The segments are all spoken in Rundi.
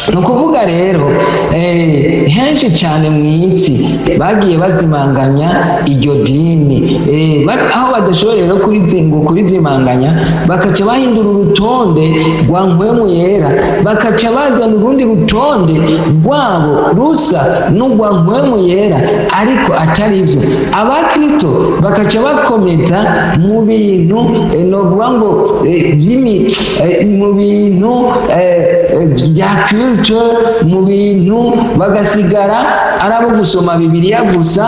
Ni ukuvuga rero henshi cyane mu isi bagiye bazimanganya iryo dini. Aho badashoboye rero ngo kurizimanganya, bakaca bahindura urutonde rwa Mpwemu Yera, bakaca bazana urundi rutonde rwabo rusa n'urwa Mpwemu Yera, ariko atari byo. Abakristo bakaca bakomeza mu bintu novuga ngo mu bintu bya culture, mu bintu bagasigara ari abo gusoma Bibiliya gusa,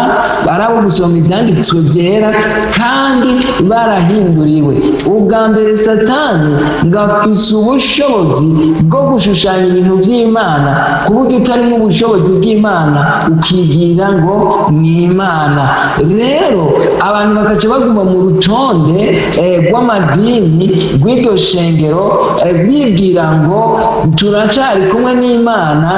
ari abo gusoma ibyanditswe byera, kandi barahinduriwe. Ubwa mbere Satani ngo afise ubushobozi bwo gushushanya ibintu by'Imana, ku buryo utarimo ubushobozi bw'Imana ukigira ngo ni Imana. Rero abantu bakaca baguma mu rutonde rw'amadini rw'iryo shengero, bibwira ngo turacari kumwe n'Imana,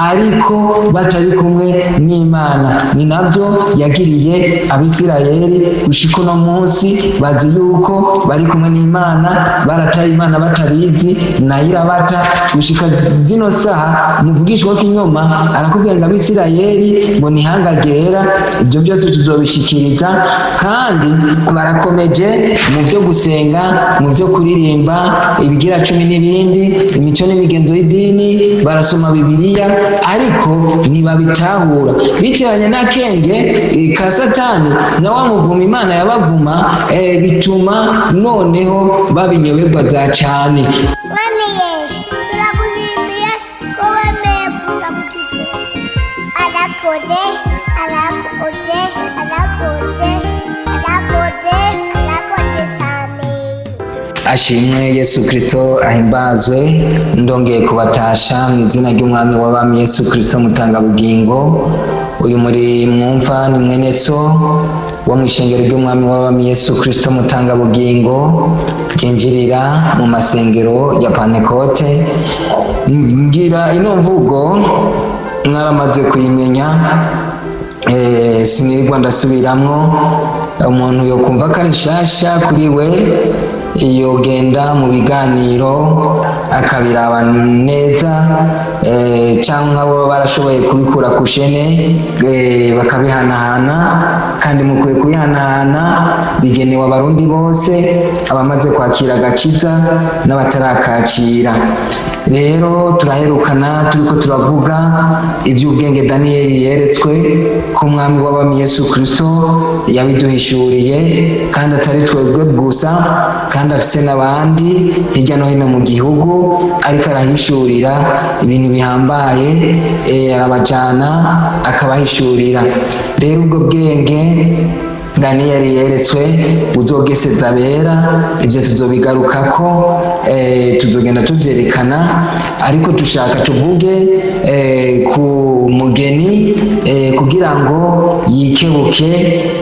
ariko batari kumwe n'Imana. Ni nabyo yagiriye Abisirayeli. Gushika uno munsi bazi yuko bari kumwe n'Imana, barataye Imana batabizi, nayo irabata. Gushika zino saha muvugishwa kinyoma arakubwira ngo Abisirayeli ngo nihanga ryera. Ibyo byose tuzobishikiriza. Kandi barakomeje mu byo gusenga, mu byo kuririmba, ibigira cumi n'ibindi, imico n'imigenzo y'idini, barasoma Bibiliya ariko ntibabitahura. Biteranye n'akenge ka Satani na wa muvuma Imana yabavuma, bituma noneho babinyoberwa za cyane. Mwami Yesu, turagushimiye ko wemeye kuza kututura. Arakoze, arakoze, arakoze, arakoze, arakoze cyane. Ashimwe Yesu Kristo, ahimbazwe. Ndongeye kubatasha mu izina ry'Umwami w'abami Yesu Kristo Mutangabugingo. Uyu muri mwumva ni mwene so wo mu ishengero ry'Umwami w'abami Yesu Kristo Mutangabugingo, ryinjirira mu masengero ya Pantekote. Ngira ino mvugo mwaramaze kuyimenya, sinirirwa ndasubiramwo. Umuntu yokumva ko ari nshasha kuri we, yogenda mu biganiro akabiraba neza, cyangwa bo barashoboye kubikura ku shene, bakabihanahana. Kandi mukwiye kubihanahana, bigenewe Abarundi bose, abamaze kwakira agakiza n'abatarakakira. Rero turaherukana turiko turavuga iby'ubwenge Daniyeli yeretswe, ko Umwami w'abami Yesu Kristo yabiduhishuriye, kandi atari twebwe gusa, kandi afise n'abandi hirya no hino mu gihugu ariko arahishurira ibintu bihambaye, arabajana akabahishurira. Rero ubwo bwenge Daniyeli yeretswe buzogeseza abera, ibyo tuzobigarukako, tuzogenda tuvyerekana. Ariko dushaka tuvuge ku mugeni, kugira ngo yikebuke,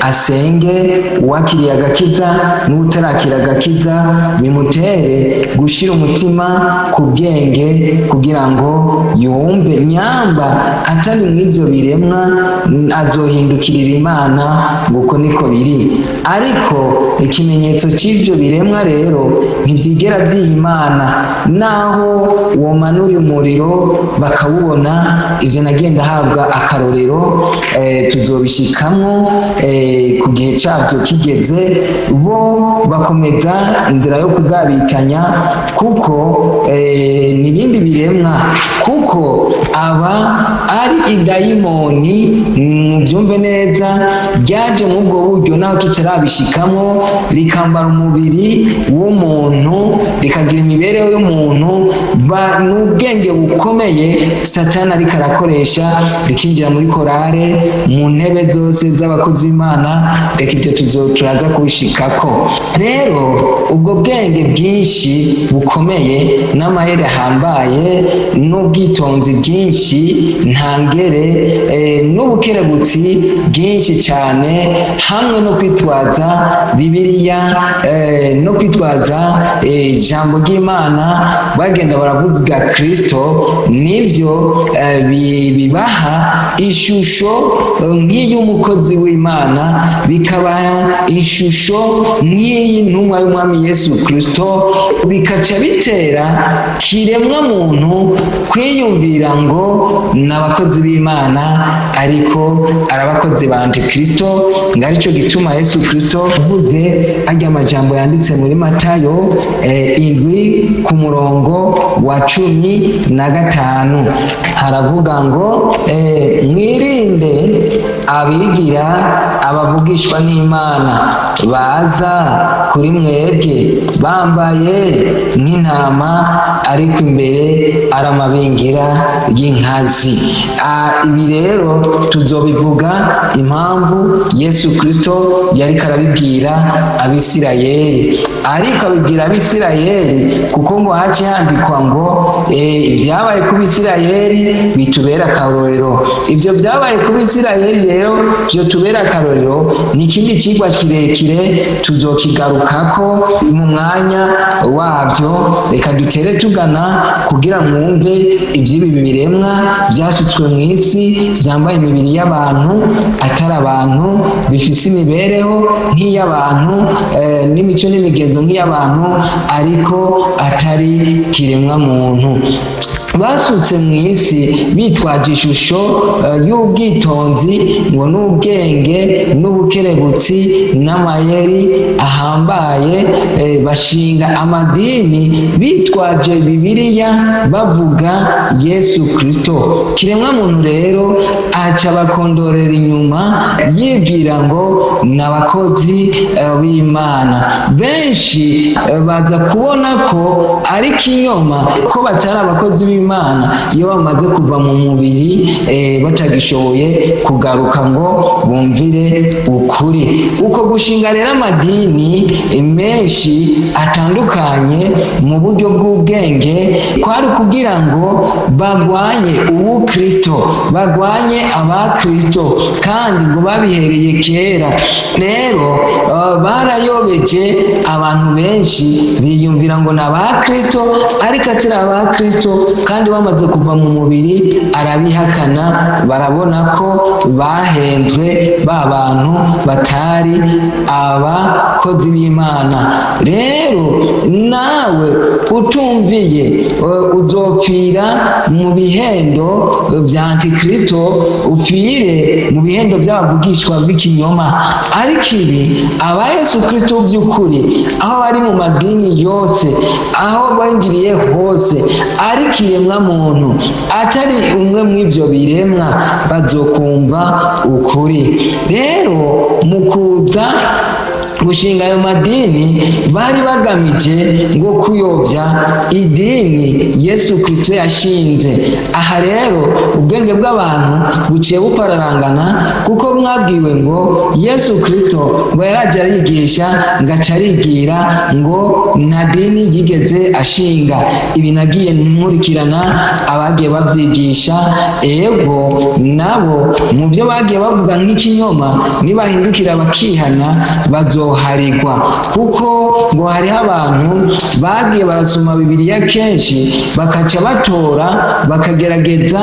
asenge. Uwakiriye agakiza n'utarakira agakiza, bimutere gushira umutima ku bwenge, kugira ngo yumve nyamba atari mw'ivyo biremwa azohindukirira Imana. Nguko niko biri. Ariko ikimenyetso cy'ivyo biremwa rero ntibyigera byiha Imana, naho womanura umuriro bakawubona. Ivyo nagenda ahabwa akarorero, tuzobishikamwo ku gihe cyabyo kigeze. Bo bakomeza inzira yo kugabitanya, kuko n'ibindi biremwa, kuko aba ari idayimoni, mubyumve neza, ryaje muri ubwo buryo naho tutarabishikamo, rikambara umubiri w'umuntu, rikagira imibereho y'umuntu, n'ubwenge bukomeye Satani ariko arakoresha, rikinjira muri korale, mu ntebe zose z'abakozi b'Imana. Reka ibyo turaza kubishikako. Rero ubwo bwenge bwinshi bukomeye n'amayeri ahambaye n'ubwitonzi bwinshi ntangere, n'ubukerebutsi bwinshi cyane, hamwe no kwitwaza Bibiliya, no kwitwaza ijambo ry'Imana, bagenda baravuga Kristo, nibyo bibaha ishusho nk'iy'umukristo. y'umukozi w'Imana, bikabaha ishusho nk'iy'intumwa y'Umwami Yesu Kristo, bikaca bitera kiremwa muntu kwiyumvira ngo ni abakozi b'Imana, ariko ari abakozi ba Antikristo. Ngo aricyo gituma Yesu Kristo avuze arya amajambo yanditse muri Matayo 7 ku murongo wa 15, haravuga ngo mwirinde abigira abavugishwa n'Imana baza kuri mwebwe bambaye nk'intama, ariko imbere ari amabingira y'inkazi. Ibi rero tuzobivuga impamvu Yesu Kristo yariko arabibwira Abisirayeli, ariko abibwira Abisirayeli kuko ngo haci handikwa ngo ibyabaye ku Bisirayeli bitubera akarorero. Ibyo byabaye ku Bisirayeli rero byo tubera akarorero ni ikindi kigwa kirekire, tuzokigarukako mu mwanya wabyo. Reka dutere tugana kugira mwumve iby'ibi biremwa byasutswe mu isi, byambaye imibiri y'abantu atari abantu, bifise imibereho nk'iy'abantu, n'imico n'imigenzo nk'iy'abantu, ariko atari kiremwa muntu. Basutse mu isi bitwaje ishusho y'ubwitonzi ngo n'ubwenge n'ubukerebutsi n'amayeri ahambaye, bashinga amadini bitwaje Bibiliya, bavuga Yesu Kristo. Kiremwa muntu rero aca bakondorera inyuma, yibwira ngo ni abakozi b'Imana. Benshi baza kubona ko ari kinyoma, ko batari abakozi b'Imana, iyo bamaze kuva mu mubiri, batagishoboye kugaruka ngo bumvire ukuri. Uko gushinga rero amadini menshi atandukanye mu buryo bw'ubwenge kwari kugira ngo bagwanye ubukristo, bagwanye abakristo, kandi ngo babihereye kera. Rero barayobeje abantu benshi, biyumvira ngo ni abakristo ariko atari abakristo, kandi bamaze kuva mu mubiri arabihakana, barabona ko bahenzwe, ba bantu batari abakozi b'Imana. Rero nawe utumviye, uzopfira mu bihendo bya Antikristo, upfire mu bihendo by'abavugishwa b'ikinyoma. Ariko ibi aba Yesu Kristo by'ukuri, aho bari mu madini yose, aho binjiriye hose, ariko iremwa muntu atari umwe mw'ibyo biremwa, bazokumva ukuri. Rero mu kuza gushinga ayo madini bari bagamije ngo kuyobya idini Yesu Kristo yashinze. Aha rero ubwenge bw'abantu buciye bupararangana, kuko mwabwiwe ngo Yesu Kristo ngo yaraje arigisha, ngo aca arigira, ngo nta dini yigeze ashinga. Ibi nagiye nkurikirana abagiye babyigisha, ego nabo mu byo bagiye bavuga nk'ikinyoma, nibahindukira bakihana bazoharigwa, kuko ngo hariho abantu bagiye barasoma Bibiliya kenshi, bakaca batora, bakagerageza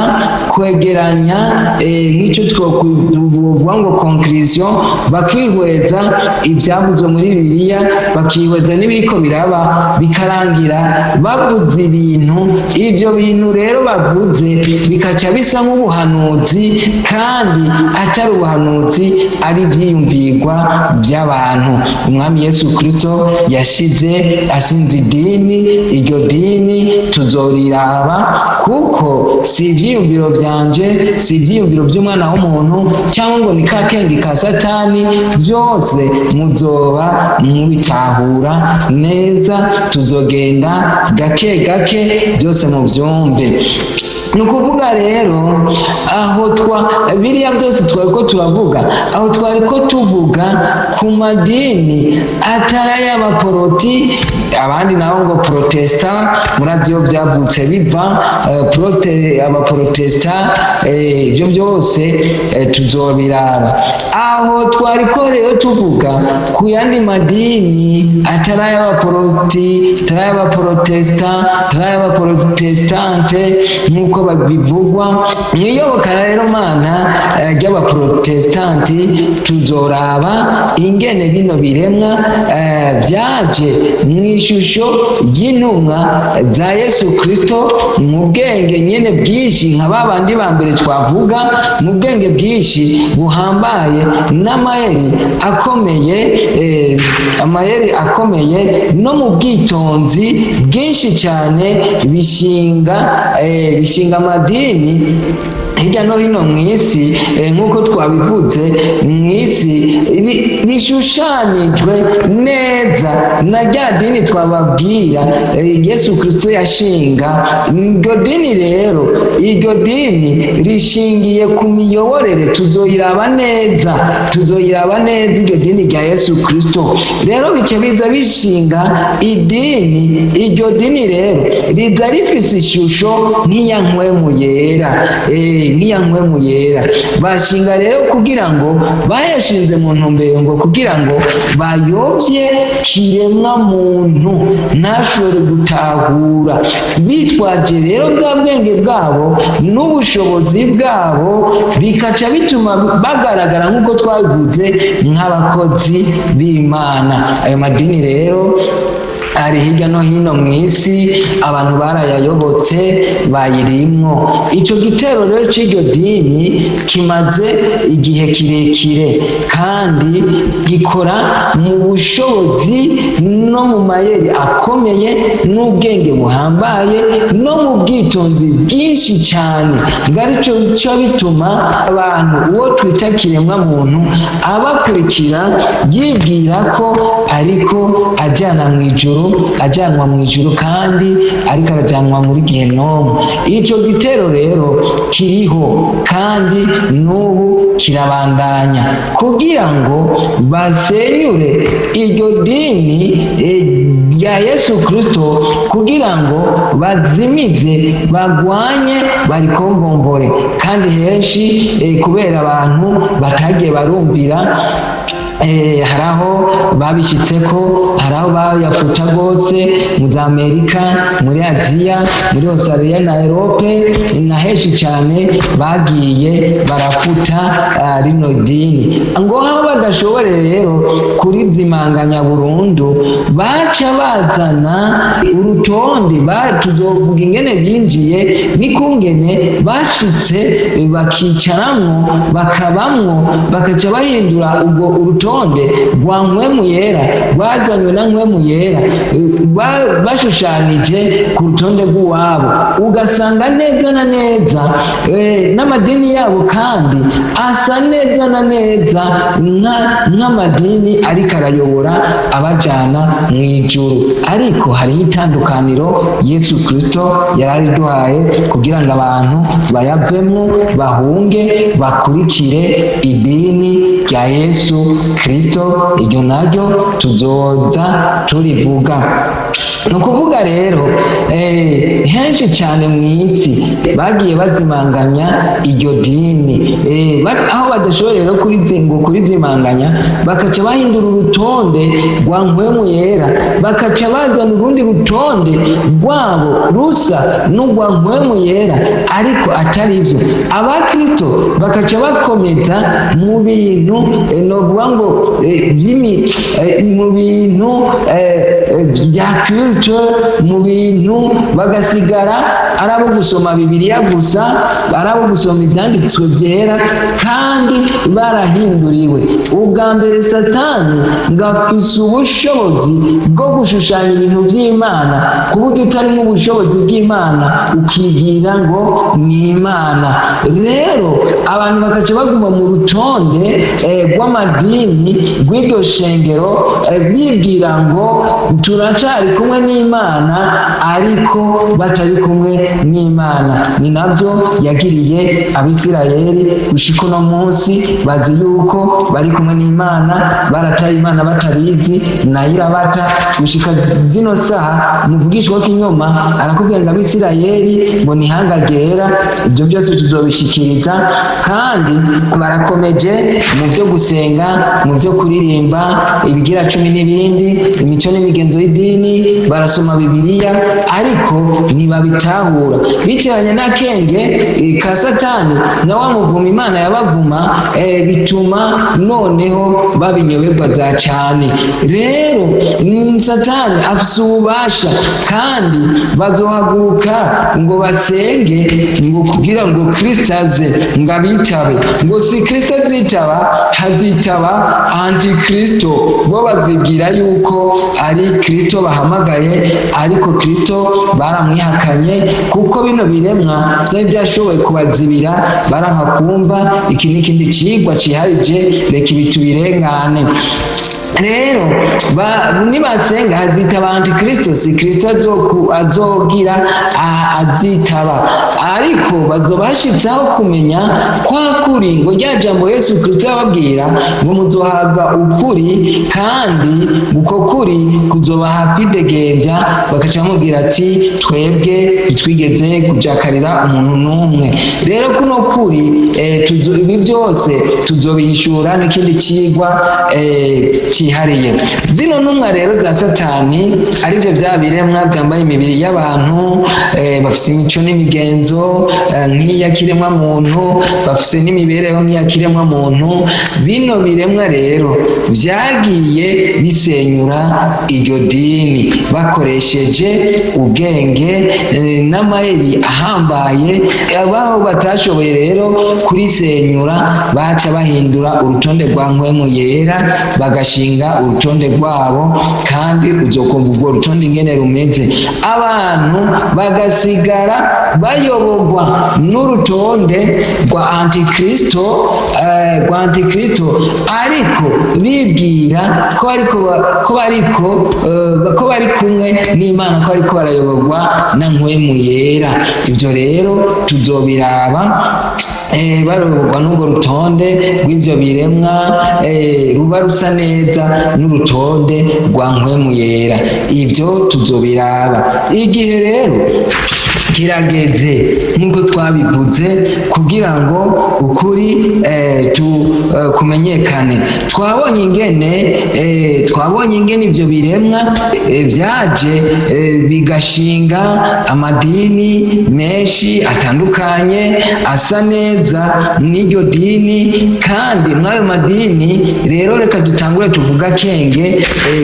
kwegeranya nk'icyo twokuvuga ngo conclusion, bakihweza ibyavuzwe muri Bibiliya, bakihweza n'ibiriko biraba, bikarangira bavuze ibintu. Ibyo bintu rero bavuze bikaca bisa nk'ubuhanuzi, kandi atari ubuhanuzi, ari ibyiyumvirwa by'abantu. Umwami Yesu Kristo yashize asinze idini, iryo dini tuzoriraba, kuko si ibyiyumviro byanje, si ibyiyumviro by'umwana w'umuntu, cyangwa ngo ni ka kenge ka Satani. Byose muzoba mubitahura neza, tuzogenda gake gake byose mubyumve. Ni ukuvuga rero aho twa biriya byose twari ko turavuga, aho twari ko tuvuga ku madini atari ay'abaporoti, abandi nabo ngo protesta. Murazi iyo byavutse biva abaprotesta, ibyo byose tuzobiraba. Aho twari ko rero tuvuga ku yandi madini atari ay'abaporoti, atari ay'abaprotesta, atari ay'abaprotestante, nk'uko Nk'uko bivugwa mwiyobokana rero mana ry'abaprotestanti, tuzoraba ingene bino biremwa byaje mu ishusho y'intumwa za Yesu Kristo, mu bwenge nyene bwinshi nka babandi ba mbere twavuga, mu bwenge bwinshi buhambaye n'amayeri akomeye, amayeri akomeye no mu bwitonzi bwinshi cyane, bishinga amadini hirya no hino mu isi, nk'uko twabivuze mu isi rishushanijwe neza na rya dini twababwira, Yesu Kristo yashinga. Iryo dini rero, iryo dini rishingiye ku miyoborere, tuzoyiraba neza, tuzoyiraba neza iryo dini rya Yesu Kristo. Rero bice biza bishinga idini. Iryo dini rero riza rifise ishusho nk'iya Mpwemu Yera, nk'iya Mpwemu Yera. Bashinga rero kugira ngo bayashinze mu ntumbero ngo kugira ngo bayobye kiremwa muntu ntashobore gutahura, bitwaje rero bwa bwenge bwabo n'ubushobozi bwabo, bikaca bituma bagaragara nk'uko twabivuze nk'abakozi b'Imana. Ayo madini rero ari hirya no hino mu isi, abantu barayayobotse, bayirimwo. Ico gitero rero c'iryo dini kimaze igihe kirekire kandi gikora mu bushobozi no mu mayeri akomeye n'ubwenge buhambaye no mu bwitonzi bwinshi cyane, ngo arico cyo bituma abantu, uwo twita kiremwa muntu, abakurikira yibwira ko ariko ajyana mu ijuru, ajyanwa mu ijuru, kandi ariko arajyanwa muri gehenomu. Ico gitero rero kiriho kandi n'ubu kirabandanya kugira ngo basenyure iryo dini rya Yesu Kristo, kugira ngo bazimize, bagwanye, barikomvomvore. Kandi henshi, kubera abantu batagiye barumvira, hari aho babishyitseko, hari aho bayafuta rwose, mu za Amerika, muri Aziya, muri Australia na Europe na henshi cyane bagiye barafuta rino dini. Ngo aho badashobore rero kurizimanganya burundu, baca bazana urutonde. Tuzovuga ingene binjiye n'ikungene bashitse bakicaramwo, bakabamwo, bakaca bahindura ubwo urutonde rwa Mpwemu Yera, rwazanywe na Mpwemu Yera, bashushanije ku rutonde rw'uwabo, ugasanga neza na neza n'amadini yabo kandi asa neza na neza nk'amadini ariko arayobora abajana mu ijuru. Ariko hariho itandukaniro Yesu Kristo yari ariduhaye kugira ngo abantu bayavemwo, bahunge, bakurikire idini rya Yesu Kristo. Iryo naryo tuzoza turivuga. Ni ukuvuga rero, henshi cyane mu isi bagiye bazimanganya iryo dini. Aho badashoboye rero ngo kurizimanganya, bakaca bahindura urutonde rwa Mpwemu Yera, bakaca bazana urundi rutonde rwabo rusa n'urwa Mpwemu Yera ariko atari byo. Abakristo bakaca bakomeza mu bintu, novuga ngo mu bintu bya culte, mu bintu bagasigara ari abo gusoma Bibiliya gusa, ari abo gusoma ibyanditswe byera, kandi barahinduriwe. Ubwa mbere Satani ngo afise ubushobozi bwo gushushanya ibintu by'Imana, ku buryo utarimo ubushobozi bw'Imana ukibwira ngo ni Imana. Rero abantu bakaca baguma mu rutonde rw'amadini rw'iryo shengero, bibwira ngo turacari kumwe n'Imana, ariko batari kumwe n'Imana. Ni nabyo yagiriye Abisirayeli. Gushika uno munsi bazi yuko bari kumwe n'Imana, barataye Imana batabizi, nayo irabata gushika zino saha. Muvugishwa k'inyoma arakubwira ngo Abisirayeli ngo nihanga ryera. Ibyo byose tuzobishikiriza. Kandi barakomeje mu byo gusenga, mu byo kuririmba, ibigira cumi n'ibindi, imico n'imigenzo y'idini. idini, barasoma Bibiliya, ariko ntibabitahura. Biteranye n'akenge ka Satani na wa muvuma Imana yabavuma, bituma noneho babinyoberwa za cane. Rero Satani afise ububasha, kandi bazohaguruka ngo basenge ngo kugira ngo Kristo aze ngo abitabe. Ngo si Kristo azitaba, hazitaba Antikristo. Bo bazibwira yuko ari Kristo bahamagaye, ariko Kristo baramwihakanye, kuko bino biremwa byari byashoboye kubazibira, baranka kumva. Iki n'ikindi cigwa ciharije, reka ibi tubirengane. Rero nibasenga hazitaba Antikristo, si Kristo azogira azitaba, ariko bazoba bashitseho kumenya kwa kuri, ngo rya jambo Yesu Kristo yababwira ngo muzohabwa ukuri, kandi uko kuri kuzobaha kwidegembya. Bakaca bamubwira ati: "Twebwe ntitwigeze kujakarira umuntu n'umwe." Rero kuno kuri ibi byose tuzobihishura n'ikindi cigwa cihariye. Zino ntumwa rero za Satani, arivyo vya biremwa byambaye imibiri y'abantu, bafise imico n'imigenzo nk'iya kiremwa muntu, bafise n'imibereho nk'iya kiremwa muntu. Bino biremwa rero vyagiye bisenyura iryo dini bakoresheje ubwenge n'amayeri ahambaye. Abaho batashoboye rero kurisenyura, baca bahindura urutonde rwa Mpwemu Yera, bagashinga urutonde rwabo, kandi uzokumva urwo rutonde ingene rumeze. Abantu bagasigara bayoborwa n'urutonde rwa Antikristo, ariko bibwira ko bari kumwe n'Imana, ko bariko barayoborwa na Mpwemu Yera. Ibyo rero tuzobiraba. Bayoborwa n'urwo rutonde rw'ivyo biremwa, ruba rusa neza n'urutonde rwa Mpwemu Yera. Ibyo tuzobiraba. Igihe rero kirageze, nk'uko twabivuze, kugira ngo ukuri kumenyekane. Twabonye ingene ivyo biremwa vyaje bigashinga amadini menshi atandukanye asa neza n'iryo dini. Kandi mw'ayo madini rero, reka dutangure tuvuga akenge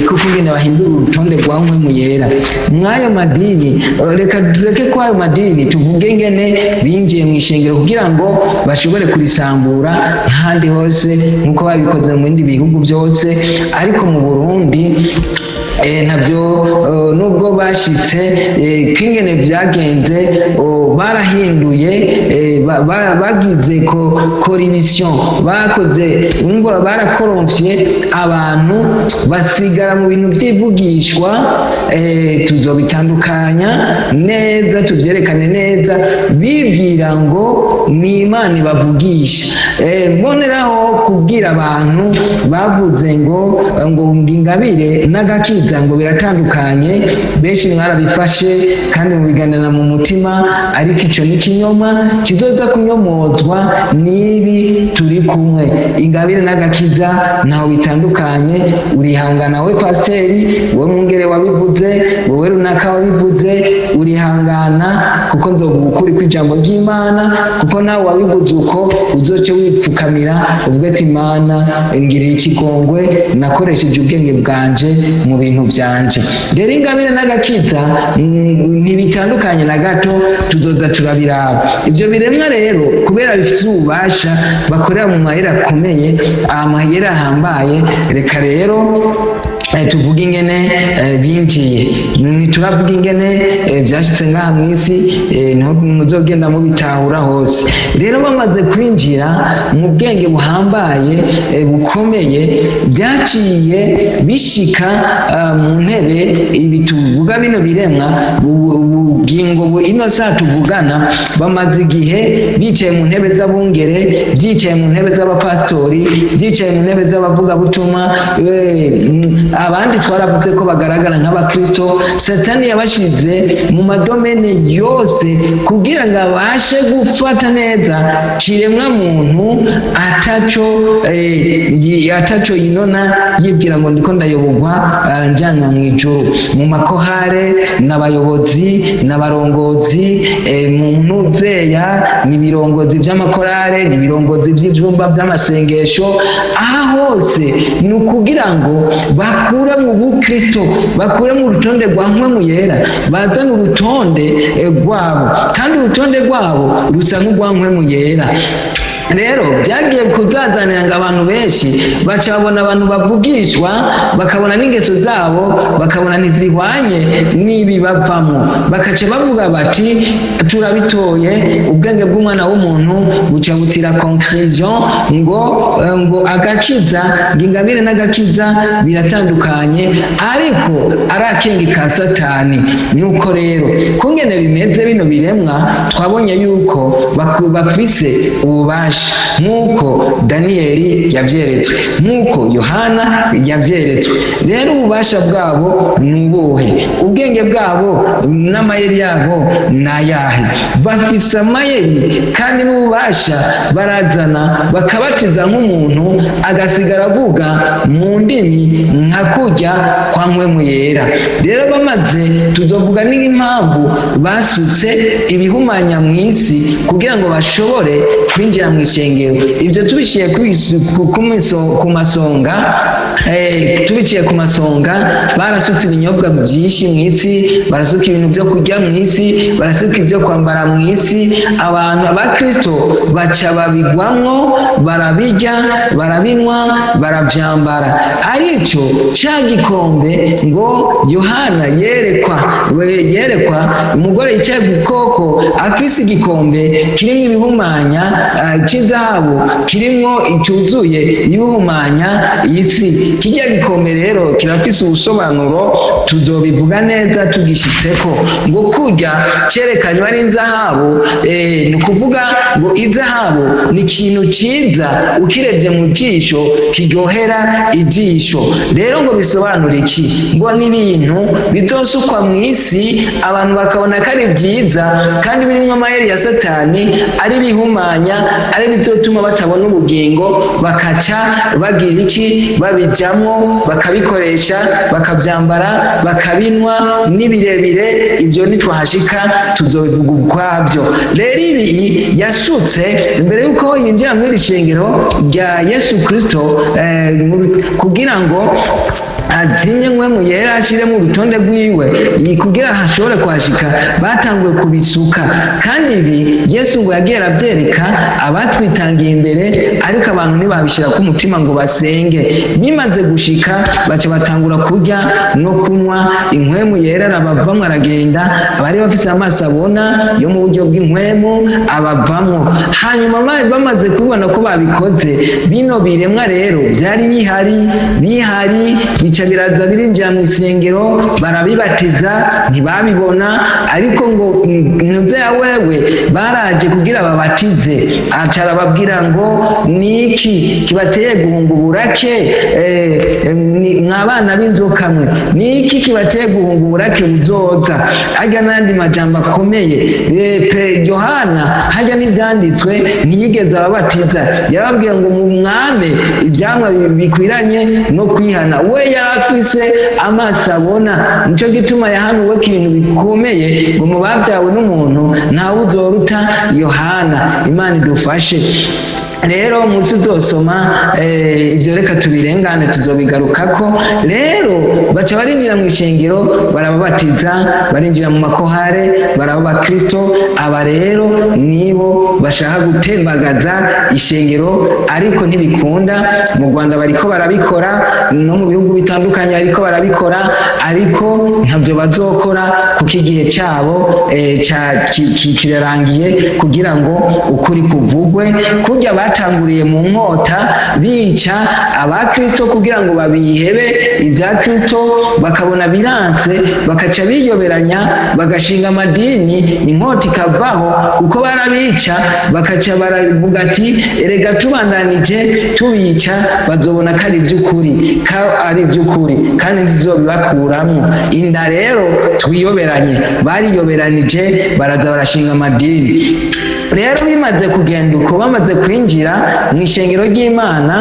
kuko ingene bahindura urutonde rwa Mpwemu Yera mw'ayo madini. Reka tureke ko ayo madini, tuvuge ingene binjiye mu ishengero kugira ngo bashobore kurisambura nk'ahandi hose, nk'uko babikoze mu bindi bihugu byose. Ariko mu Burundi ntabyo nubwo bashitse k'ingene byagenze, barahinduye, bagize ko corruption, bakoze ngo barakoromfye abantu, basigara mu bintu by'ivugishwa. Tuzobitandukanya neza, tuvyerekane neza. Bibwira ngo ni Imana ibavugisha. Mboneraho kubwira abantu bavuze ngo ingabire n'agakiza ngo biratandukanye. Benshi mwarabifashe kandi mubiganira mu mutima, ariko ico ni kinyoma kizoza kunyomozwa n'ibi turi kumwe. Ingabire n'agakiza ntaho bitandukanye. Urihangana we pasiteri, wowe mwungere wabivuze, wowe runaka wabivuze, urihangana, kuko nzovuga ukuri kw'ijambo ry'Imana. Kuko nawe wabivuze uko, uzoce wipfukamira uvuge ati: "Imana ngiriye ikigongwe, nakoresheje ubwenge bwanje mu bintu vyanje." Rero ingabire n'agakiza ntibitandukanye na gato, tuzoza turabiraba. Ivyo biremwa rero, kubera bifise ububasha, bakorera mu mahera akomeye, amahera ahambaye. Reka rero tuvuge ingene binjiye. Ntituravuga ingene vyashitse ngaha mw'isi, niho muzogenda mubitahura hose. Rero bamaze kwinjira mu bwenge buhambaye, bukomeye, byaciye bishika mu ntebe. Ibi tuvuga, bino biremwa Ubugingo bu ino saa tuvugana, bamaze igihe bicaye mu ntebe z'abungere, byicaye mu ntebe z'abapasitori, byicaye mu ntebe z'abavugabutumwa. Abandi twaravuze ko bagaragara nk'abakristo. Satani yabashize mu madomene yose kugira ngo abashe gufata neza kiremwa muntu ataco ataco yinona, yibwira ngo ndiko ndayoborwa njyanwa mu ijuru. Mu makorale n'abayobozi n'abarongozi, mu ntuzeya ni ibirongozi by'amakorale, ni ibirongozi by'ibyumba by'amasengesho. Aha hose ni ukugira ngo bakure mu bukristo, bakure mu rutonde rwa Mpwemu Yera, bazane urutonde rwabo, kandi urutonde rwabo rusa nk'urwa Mpwemu Yera. Rero byagiye kuzazanira ngo abantu benshi baca babona abantu bavugishwa, bakabona n'ingeso zabo, bakabona ntizihwanye n'ibibavamo, bakaca bavuga bati: "Turabitoye." Ubwenge bw'umwana w'umuntu buca butira conclusion ngo agakiza, ngo ingabire n'agakiza biratandukanye, ariko ari akenge ka Satani. Nuko rero kungene bimeze, bino biremwa twabonye yuko bafise ububasha, nk'uko Daniyeli yavyeretswe, nk'uko Yohana yavyeretswe. Rero ububasha bwabo ni ubuhe? Ubwenge bwabo n'amayeri yabo ni ayahe? Bafise amayeri kandi n'ububasha, barazana bakabatiza nk'umuntu, agasigara avuga mu ndimi nka kurya kwa Mpwemu Yera. Rero bamaze, tuzovuga n'impamvu basutse ibihumanya mu isi kugira ngo bashobore kwinjira mu ishengero. Ibyo tubishiye ku masonga, tubiciye ku masonga, barasutse ibinyobwa byinshi mu isi, barasuka ibintu byo kurya mu isi, barasuka ibyo kwambara mu isi. Abantu abakristo baca babigwamwo, barabirya, barabinywa, baravyambara. Aricyo ca gikombe ngo Yohana yerekwa, yerekwa umugore yicaye ku gikoko afise igikombe kirimo ibihumanya, cy'izahabu kirimwo cyuzuye ibihumanya isi. Kijya gikombe rero kirafise ubusobanuro, tuzobivuga neza tugishitseko. Ngo kurya cerekanywa ari inzahabu, ni ukuvuga ngo izahabu ni ikintu ciza ukirebye mu jisho, kiryohera ijisho. Rero ngo bisobanura iki? Ngo ni ibintu bizosukwa mu isi, abantu bakabona ko ari byiza, kandi birimo amayeri ya Satani, ari bihumanya, ari bizotuma batabona ubugingo, bakaca bagira iki? Babijamwo, bakabikoresha, bakabyambara, bakabinywa n'ibirebire. Ibyo nitwahashika tuzobivuga ukwabyo. Rero ibi yasutse mbere y'uko yinjira muri iri shengero rya Yesu Kristo, kugira ngo azimye Mpwemu Yera, ashire mu rutonde rwiwe, kugira hashobore kuhashika, batanguye kubisuka. Kandi ibi Yesu ngo yagiye arabyereka abatwitangiye imbere, ariko abantu ntibabishyira ku mutima ngo basenge. Bimaze gushika, baca batangura kurya no kunywa, inkwemu Yera arabavamwo aragenda. Abari bafise amaso abona yo mu buryo bw'inkwemu abavamwo. Hanyuma bamaze kubibona ko babikoze, bino biremwa rero byari bihari, bihari, bica biraza birinjira mu isengero, barabibatiza, ntibabibona. Ariko ngo ntuze ya wewe, baraje kugira babatize, aca arababwira ngo: "Niki kibateye guhunga uburake, mwa bana b'inzoka mwe? Niki kibateye guhunga uburake buzoza?" Harya n'andi majambo akomeye. Pe Yohana harya n'ivyanditswe ntiyigeze ababatiza, yarababwiye ngo mu mwame ivyamwa bikwiranye no kwihana. We yari afise amaso abona, nico gituma yahanuwe ko ibintu bikomeye, ngo mu babyawe n'umuntu ntawe uzoruta Yohana. Imana idufashe. Rero umunsi uzosoma ibyo, reka tubirengane, tuzobigarukako. Rero baca barinjira mu ishengero, barababatiza, barinjira mu makorale, baraba abakristo. Aba rero nibo bashaka gutembagaza ishengero, ariko ntibikunda. Mu Rwanda bariko barabikora, no mu bihugu bitandukanye bariko barabikora, ariko ntabyo bazokora, kuko igihe cyabo kirarangiye kugira ngo ukuri kuvugwe. Kurya batembagaje Batanguriye mu nkota bica abakristo kugira ngo babihebe ibya Kristo, bakabona biranse, bakaca biyoberanya, bagashinga amadini, inkota ikavaho kuko barabica. Bakaca baravuga ati: "Erega tubandanije tubica, bazobona ko ari iby'ukuri, ko ari iby'ukuri, kandi ntizobibakuramwo inda." Rero twiyoberanye, bariyoberanije, baraza barashinga amadini. Rero bimaze kugenda uko, bamaze kwinjira mu ishengero ry'Imana,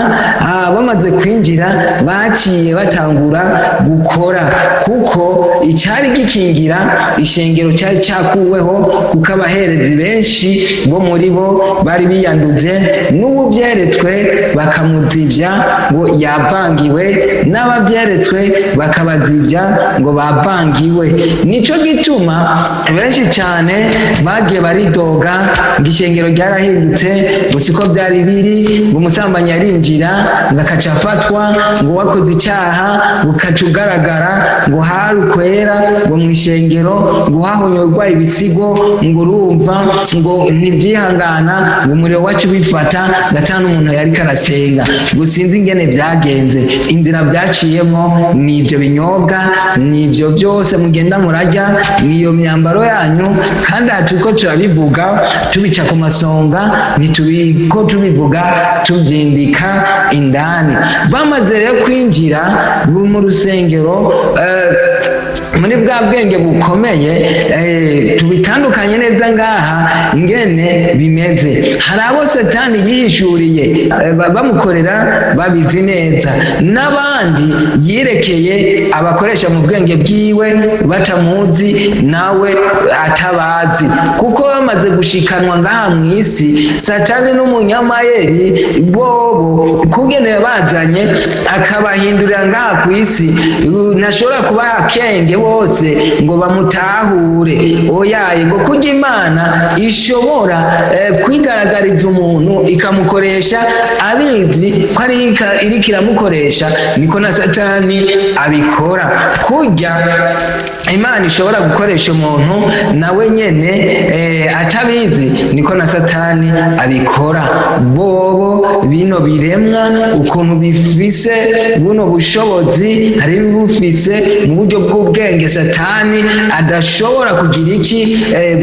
bamaze kwinjira, baciye batangura gukora, kuko icyari gikingira ishengero cyari cyakuweho, kuko abaherezi benshi bo muri bo bari biyanduze, n'ubu byeretswe bakamuzibya ngo yavangiwe, n'ababyeretswe bakabazibya ngo bavangiwe. Nico gituma benshi cyane bagiye baridoga ngo ishengero ryarahindutse, ngo siko byari biri, ngo umusambanyi arinjira, ngo akaca afatwa, ngo wakoze icyaha ngo ukaca ugaragara, ngo hari ukwera, ngo mu ishengero ngo hahonyorwa ibisigo, ngo urumva ngo ntibyihangana, ngo umuriro wacu ubifata gatanu umuntu yariko arasenga, ngo sinzi ingene byagenze. Inzira byaciyemo ni ibyo binyobwa, ni ibyo byose mugenda murajya, ni iyo myambaro yanyu. Kandi aha turiko turabivuga tubica ku masonga, ntitubiko tubivuga tubyindika indani. Bamaze rero kwinjira mu rusengero, muri bwa bwenge bukomeye, tubitandukanye neza ngaha ingene bimeze. Hari abo Satani yihishuriye, bamukorera babizi neza, n'abandi yirekeye abakoresha mu bwenge bwiwe batamuzi, nawe atabazi, kuko bamaze gushikanwa ngaha mu isi. Satani n'umunyamayeri bobo kugene bazanye akabahindurira ngaha ku isi, ntashobora kubaha akenge bose ngo bamutahure. Oyaye, ngo kurya Imana ishobora kwigaragariza umuntu ikamukoresha abizi ko ari iriko iramukoresha, niko na Satani abikora. Kurya Imana ishobora gukoresha umuntu nawe nyene atabizi, niko na Satani abikora. Bobo bino biremwa ukuntu bifise buno bushobozi, hari bufise mu buryo bw'ubwenge Satani adashobora kugira iki,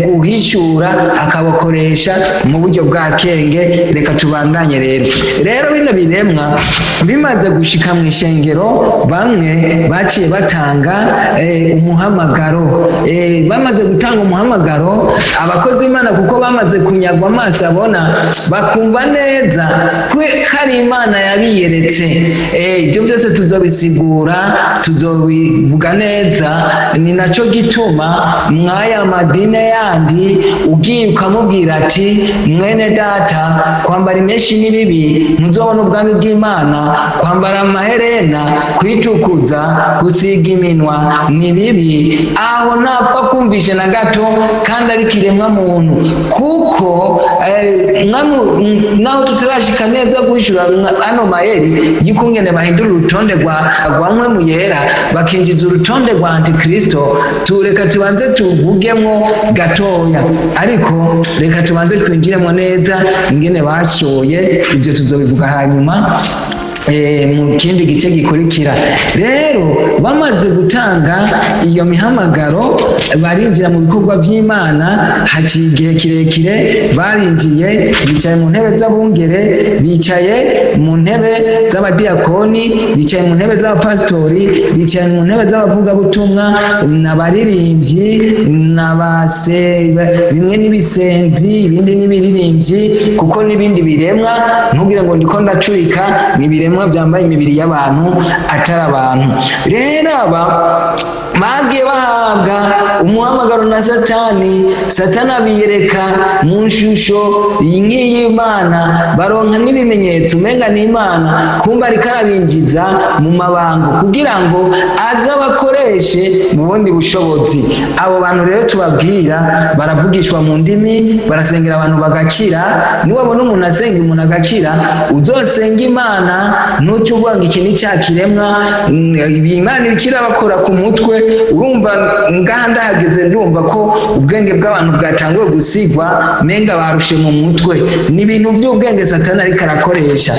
guhishura, akabakoresha mu buryo bwa kenge. Reka tubandanye rero. Rero bino biremwa bimaze gushika mu ishengero, bamwe baciye batanga umuhamagaro. Bamaze gutanga umuhamagaro, abakozi Imana, kuko bamaze kunyagwa amaso abona, bakumva neza ko hari Imana yabiyeretse. Ibyo byose tuzobisigura, tuzobivuga neza. Ni nacyo gituma mwaya madine yandi ugiye ukamubwira ati: "Mwene data, kwambara imeshi ni bibi, ntuzobona ubwami bw'Imana. Kwambara amaherena, kwitukuza, gusiga iminwa ni bibi," aho ntapfa kumvishe na gato, kandi ari kiremwa muntu. Kuko naho tutarashika neza guhishura ano mayeri y'ukungene bahindura urutonde rwa Mpwemu Yera, bakinjiza urutonde rwa antikristo, tureka tubanze tuvugemwo gatoya. Ariko reka tubanze twinjiremo neza ingene bashoye ibyo, tuzobivuga hanyuma mu kindi gice gikurikira. Rero bamaze gutanga iyo mihamagaro, barinjira mu bikorwa by'Imana. Haciye igihe kirekire, barinjiye, bicaye mu ntebe z'abungere, bicaye mu ntebe z'abadiyakoni, bicaye mu ntebe z'abapasitori, bicaye mu ntebe z'abavugabutumwa, n'abaririmbyi, n'abase, bimwe n'ibisenzi, ibindi n'ibiririmbyi, kuko n'ibindi biremwa. Ntugire ngo ndiko ndacurika, ni ibiremwa byambaye imibiri y'abantu, atari abantu. Rero aba bagiye bahabwa umuhamagaro na Satani. Satani abiyereka mu nshusho nk'iy'Imana, baronka n'ibimenyetso umenga n'Imana, kumba ariko arabinjiza mu mabango kugira ngo aze abakoreshe mu bundi bushobozi. Abo bantu rero tubabwira baravugishwa mu ndimi, barasengera abantu bagakira. Niwabona umuntu asenga umuntu agakira, uzosenga Imana, ntuce uvuga ngo iki ni cya kiremwa, Imana iriko irabakora ku mutwe. Urumva ngaha ndahageze, ndumva ko ubwenge bw'abantu bwatanguye gusigwa, menga barushe mu mutwe. Ni ibintu by'ubwenge Satani ariko arakoresha.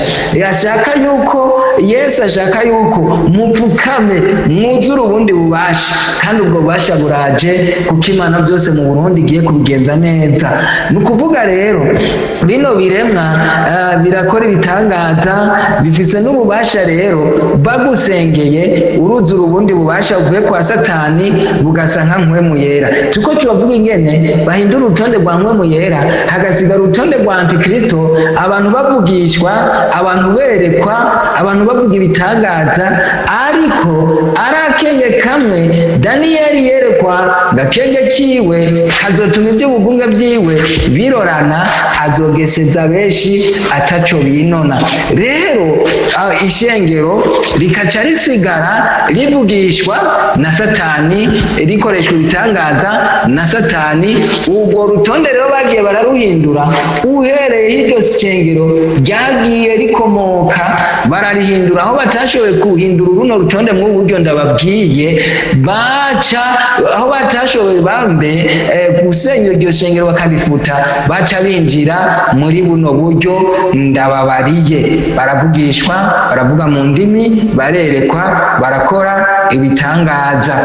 Ashaka yuko Yesu, ashaka yuko mupfukame, mwuzure ubundi bubasha, kandi ubwo bubasha buraje, kuko Imana byose mu Burundi igiye kubigenza neza. Ni ukuvuga rero bino biremwa birakora ibitangaza, bifise n'ububasha. Rero bagusengeye, uruzura ubundi bubasha buvuye kwa Satani, bugasa nka Mpwemu Yera. Tuko turavuga ingene bahindura urutonde rwa Mpwemu Yera, hagasigara urutonde rwa Antikristo, abantu bavugishwa, abantu berekwa, abantu bavuga ibitangaza, ariko ari akenge kamwe Daniyeli yerekwa, gakenge kiwe kazotuma iby'ubugunge byiwe birorana, azogeseza benshi ataco binona. Rero ishengero rikaca risigara rivugishwa na Satani, rikoreshwa ibitangaza na Satani. Urwo rutonde rero bagiye bararuhindura uhereye iryo shengero ryagiye rikomoka, bararihindura. Aho batashoboye kuhindura runo rutonde mu buryo ndababwiye, baca aho batashoboye bambe gusenya iryo shengero bakarifuta, baca binjira muri buno buryo ndababariye. Baravugishwa, baravuga mu ndimi, barerekwa, barakora ibitangaza.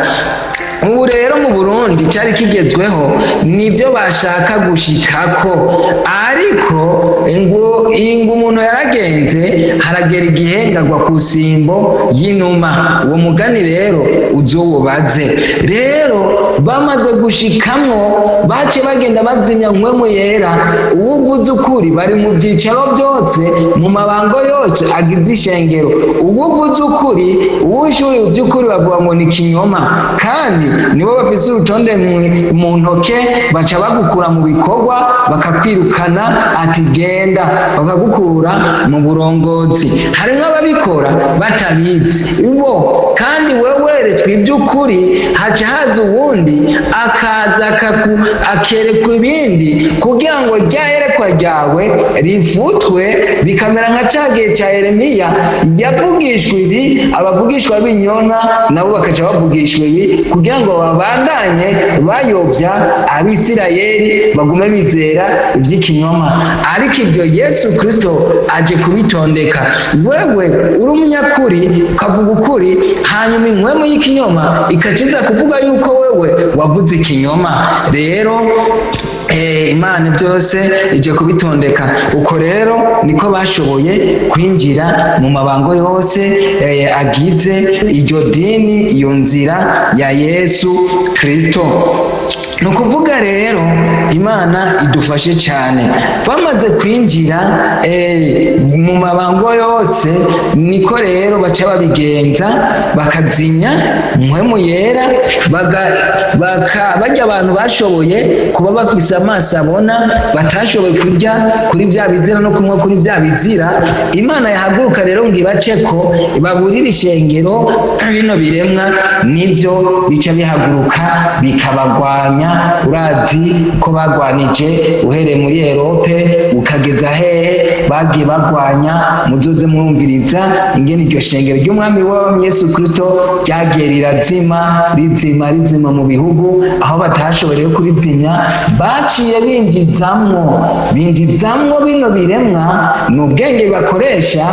Ubu rero mu Burundi cyari kigezweho, nibyo bashaka gushikako, ariko ngo umuntu yaragenze, haragera igihe ngagwa ku simbo y'inuma. Uwo mugani rero uzowubaze. Rero bamaze gushikamwo, bace bagenda bazimya Mpwemu Yera. Uwuvuze ukuri, bari mu byicaro byose, mu mabango yose agize ishengero. Uwuvuze ukuri, uwishuriye iby'ukuri, bavuga ngo ni kinyoma, kandi nibo bafise urutonde mu ntoke. Baca bagukura mu bikorwa, bakakwirukana, ati genda, bakagukura mu burongozi. Harimwo ababikora batabizi bo, kandi wewe weretswe iby'ukuri, haca haza uwundi akaza akerekwa ibindi kugira ngo rya yerekwa ryawe rifutwe, bikamera nka ca gihe ca Yeremiya yavugishwa ibi, abavugishwa b'inyona nabo bakaca bavugishwa ibi, kugira ngo babandanye bayobya Abisirayeli, bagume bizera iby'ikinyoma. Ariko ibyo Yesu Kristo aje kubitondeka. Wewe uri umunyakuri, ukavuga ukuri, hanyuma inkwemu y'ikinyoma ikaciza kuvuga yuko wewe wavuze ikinyoma. Rero Imana byose ije kubitondeka. Uko rero niko bashoboye kwinjira mu mabango yose agize iryo dini, iyo nzira ya Yesu Kristo. Ni ukuvuga rero Imana idufashe cyane. Bamaze kwinjira mu mabango yose, niko rero baca babigenza, bakazinya Mpwemu Yera, bajya abantu bashoboye kuba bafise amaso abona, batashoboye kurya kuri bya bizira no kunywa kuri bya bizira. Imana yahaguruka rero ngo ibace ko baburire ishengero, bino biremwa nibyo bica bihaguruka bikabagwanya. Urazi ko bagwanije uhereye muri Erope ukageza hehe, bagiye bagwanya. Muzoze murumviriza ingene iryo shengero ry'Umwami w'abami Yesu Kristo ryagiye rirazima, rizima, rizima mu bihugu. Aho batashoboye kurizimya, baciye binjizamwo bino biremwa. Ni ubwenge bakoresha.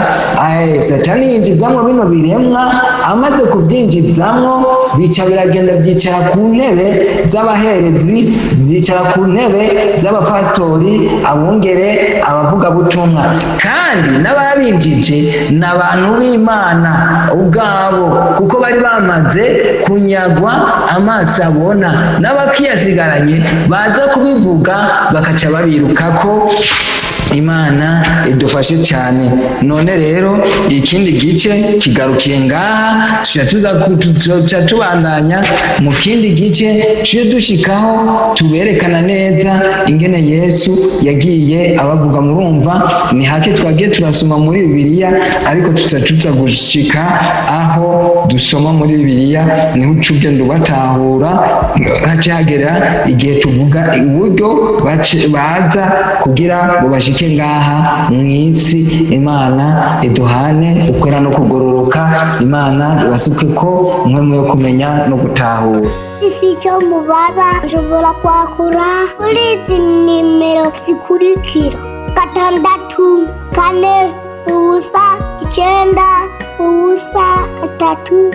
Satani yinjizamwo bino biremwa. Amaze kubyinjizamwo, bica biragenda byicara ku ntebe z'abaherezi, byicara ku ntebe z'abapasitori, abungere, abavugabutumwa. Kandi n'ababinjije ni abantu b'Imana ubwabo, kuko bari bamaze kunyagwa amaso abona, n'abakiyasigaranye baza kubivuga bakaca babirukako. Imana idufashe cyane. None rero ikindi gice kigarukiye ngaha, tuca tuza tuca tubandanya mu kindi gice, tuje dushikaho tuberekana neza ingene Yesu yagiye abavuga. Murumva ni hake twagiye turasoma muri Bibiliya, ariko tuca tuza gushika aho dusoma muri Bibiliya, niho uca ugenda ubatahura. Haca hagera igihe tuvuga uburyo baza kugira ngo bashikire. dushike ngaha mu isi. Imana iduhane ukwera no kugororoka. Imana ibasuke ko umwe yo kumenya no gutahura. Isi icyo mubaza, nshobora kwakura kuri izi nimero zikurikira: 640 9 0 3 6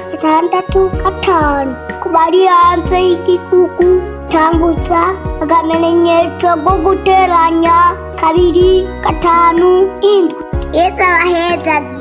5. Ku bari hanze y'igihugu, tangutsa akamenyetso ko guteranya 257. Yesu abahezagire.